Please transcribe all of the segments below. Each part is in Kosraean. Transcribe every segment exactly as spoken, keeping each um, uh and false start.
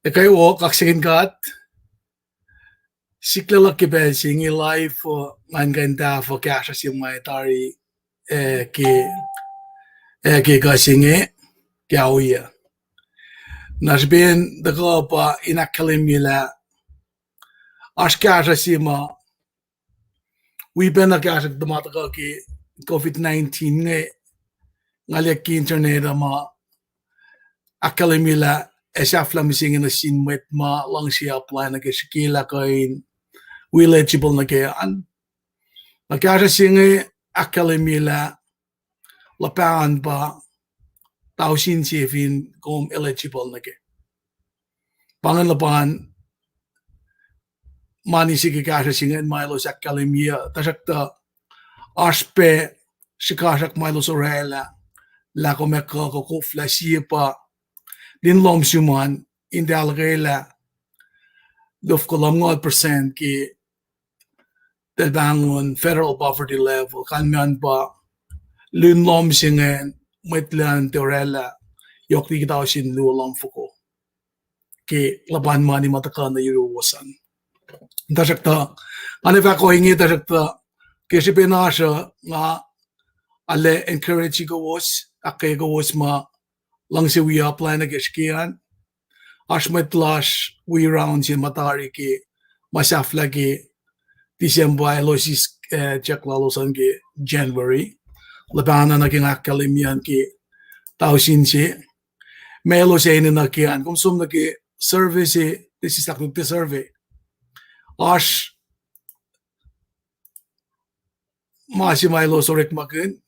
Ekuh wo, kaksakihn God. Sikla luhk ke pacl se inge live, uh, ngan kuh in tahfuh kahsruh se ma tari, uh, ke, uh, ke kuh se inge, ke ohiyac. Na srihpen tuhkuh pa in ahkkahlwemye lah oasr kahsruh se ma wi pacna kahsruh tuhma tuhkuh ke COVID nineteen inge, nga liye ke internet uh ma ahkkahlwemye lah ac sahflah mihsenge nuh sin mwet ma luhngse apply nuh ke srihke lah kuh in wi eligible nuh ke an. Na kahsruh se inge ahkkahlwemye lah luhpan pa tausin se fin kom eligible nuh ke. Pa ingacn luhpan mani se ke kahsruh se ingacn ma elos ahkkahlwemye uh, tuhsruhktuh oasr pac srihkasrak ma elos orwaclah, lah kom ac kuh koflah sie pa lin lohm sum an in tiac ahluhkwelah luofoko lumngaul percent ke eltahl pahngon federal poverty level, kalmacn pa lun lohm se ingacn mwet luhn tiac orwaclah yohk liki tausin luo lumfoko ke luhpan mani ma tuhkuh nuh yuruwos an. Tuhsruhktuh, nga ac fahk ohinge, tuhsruhktuh ke srihpen oasr uh, nga arlac encourage kowos, ahkkweye kowos ma luhngse wi apply nuh ke srihke an. Oasr mwet lasr wi round se ma tari ke ma sahflah ke December, elos eis, eh, check lalos an ke January. Luhpahna nuh ke nga ahkkahlwemye an ke tausin se ma elos enenuh ke an. Kom som nuh ke survey se, this is like the survey. Oasr ma se ma elos orekmakihn,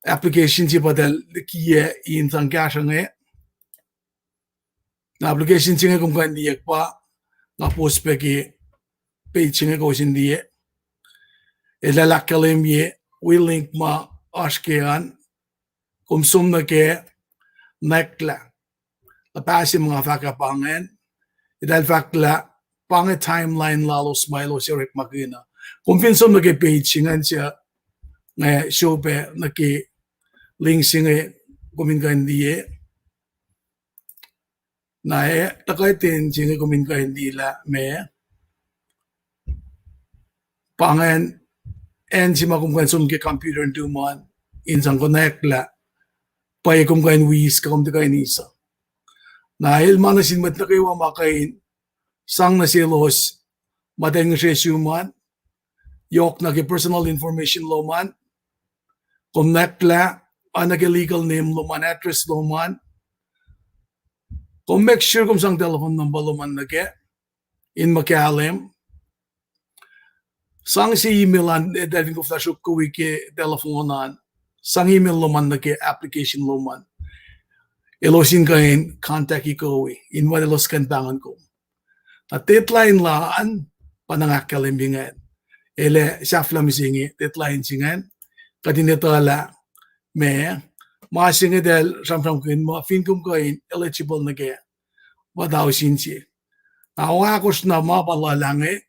application se pa eltahl likiyac in sang kahsruh inge. Na application se inge kom kuh in liye pa, nga post pac ke page se inge kowos in liye. Eltahl ahkkahlwemye wi link ma oasr ke an, kom som nuh ke nwacklah. Luhpah se ma nga fahk ah pa ingacn, eltahl fahk lah pa inge timeline lalos ma elos orekmakihn uh. Kom fin som nuh ke page se ingacn, se nga show pac nuh ke link se inge, kom in kuh in liye. Na e, tuhkuh ten se inge kom in kuh in liye lah ma pa ingacn, acn se ma kom kuh in som ke computer in tuman in sang connect lah pwacye kom kuh in wi eis kuh kom tiac kuh in eis uh. Na el ma nuh sin mwet nuh kwewa ma kuh in sang nuh selos ma eltahl ngihsre sum an, yohk nuh ke personal information lom an, kom nwacklah, oacna ke legal name lom an, address lom an. Kom make sure kom sang telephone number lom an nuh kac in muh kahlwem. Sang se email an, eh, eltahl fin koflah sruok kuh wi ke telephone an, sang email lom an nuh ke application lom an. Elos in kuh in contact-i kuh wi in mwet elos kuh in pahngon kom. Na deadline la an pa nga ahkkahlwemye ingacn. El ac sahflah mihsenge deadline se ingacn. Kuht in etuh lah ma, ma se inge eltahl sramsramkihn muh fin kom kuh in eligible nuh ke ma tausin se. Na oa ahkosr na ma pa luhlah inge,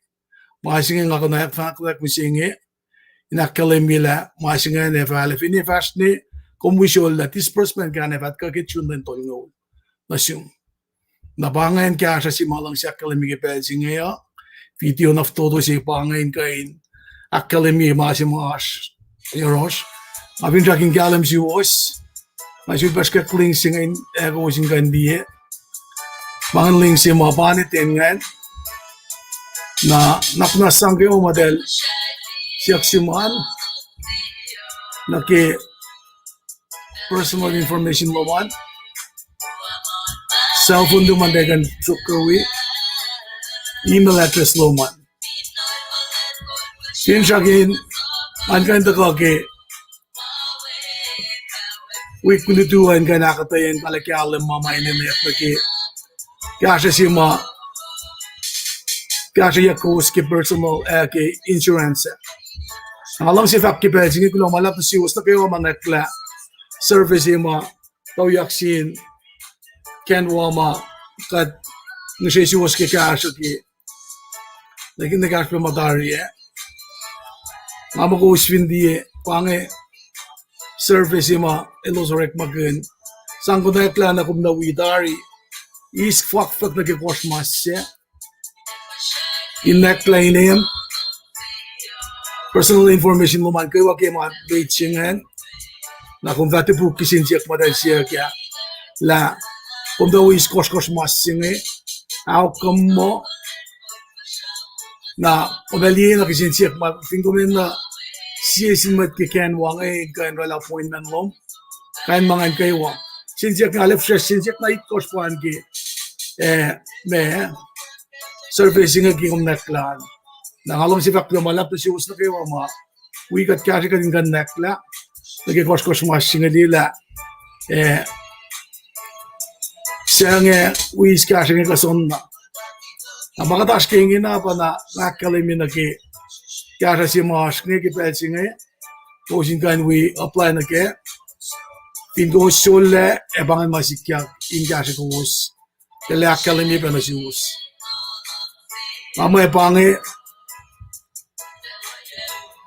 ma se inge nga konwacack fahkwack mihsenge, in ahkkahlwemye lah ma se inge ac fahlah, finne fahsr ne, kom wi srolah disbursement kac na fahsr kuh ke June lwen tolngoul nuh sum. Na pa ingacn kahsruh se ma luhngse ahkkahlwemye ke pacl se inge uh, video na fototo se pa ingacn kuh in ahkkahlwemye ma se ma oasr yohrohsr. Nga finsrak in kahlwem suwos, nga sulpac srihkwack link se ingacn, ac kowos in kuh in liye. Ma ingacn link se ma pa ne ten ingacn. Na, na kuh na sang kwewa ma eltahl siyuck sum an nuh ke personal information lom an, cell phone lom an, eltahl kuh in sruok kuh wi, email address lom an. Finsrak in, ngan kuh in tuhkuh ke wik lutu an kuh in ahkuhtweyac in kahlwem ma ma enenweyuck nuh ke kahsruh se ma kahsrweyuck kowos ke personal, ah, ke insurance. Nga luhngse fahk ke pacl se inge kuloh ma luhlahp nuh suwos nuh kwewa ma nwacklah survey se ma tuyak sin Ken Wama, kuht ngihsre suwos ke kahsruh ke, nuh ke kahsruh pac ma tari ah. Nga muh kowos fin liye, pa inge survey se ma elos orekmakihn. Sang konwacack lah na kom na wi tari. eis fakfak nuh ke kohsr mas sac, in nwacklah inem, personal information lom an kwewa ke ma rate se ingacn. Na kom fah topuk kihsen siyuck muhtahl siyuck ah lah kom tuh eis kohsrkohsr mas se inge, ahok kuh muh. Na kom ac liye na kihsen siyuck ma fin kom enenuh sie sin mwet ke acn wa inge in kuh in oraclah appointment lom, kain ma ingacn kwewa. Kihsen siyuck na lef sesr, kihsen siyuck na itkohsr pa an ke, eh, ma survey se inge ke kom nwacklah an. Na nga luhngse fahk kuloh ma luhlahp nuh suwos nuh kwewa ma wi kuht kahsrwe kuht in kuh in nwacklah nuh ke kohsrkohsr mas se inge, liye lah, eh, suc inge wi eis kahsruh inge kuh soenna. Na ma kuht oasr ke ingena pa na ahkkahlwemye nuh ke kahsruh se ma oasr inge ke pacl se inge, kowos in kuh in wi apply nuh kac. Fin kowos sollac, ac pa ingacn ma sikyak in kahsruh kowos, tuh lah ahkkahlwemye pac nuh suwos. Nga muh ac pa inge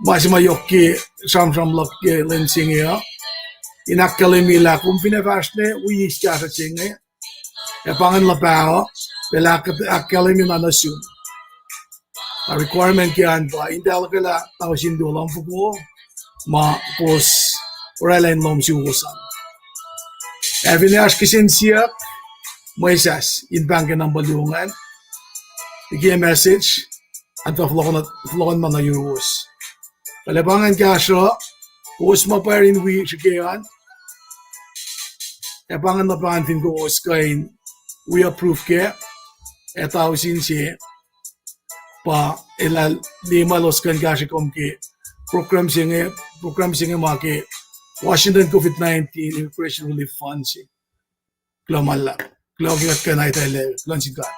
ma se ma yohk ke sramsram luhk ke lwen se inge uh, in ahkkahlwemye lah kom fin ac fahsr ne wi eis kahsruh se inge, ac pa ingacn luhpah uh, tuh lah ahkkahlwemye na nuh sum. Na requirement ke an pa in tahluhkwelah tausin luo lumfoko ma kowos oraclah in lohm suwos an. Ac fin oasr kihsen siyuck, mwesahs in pahng ke number luo ingacn, liki message, an fah fohlohkohn ma nuh yuruwos. Tuh lah pa ingacn kahsruh, kowos ma pwacr in wi srihke an, ac pa ingacn luhpah an fin kowos kuh in wi approve kac, ac tausin se pa elah liye ma elos kuh in kahsrwe kom ke program se inge, program se inge ma ke Washington COVID nineteen Immigration Relief Fund se. Kuloh ma luhlahp. Kuloh ke kuht kuh in aitacllac, kuloh nuh sin God.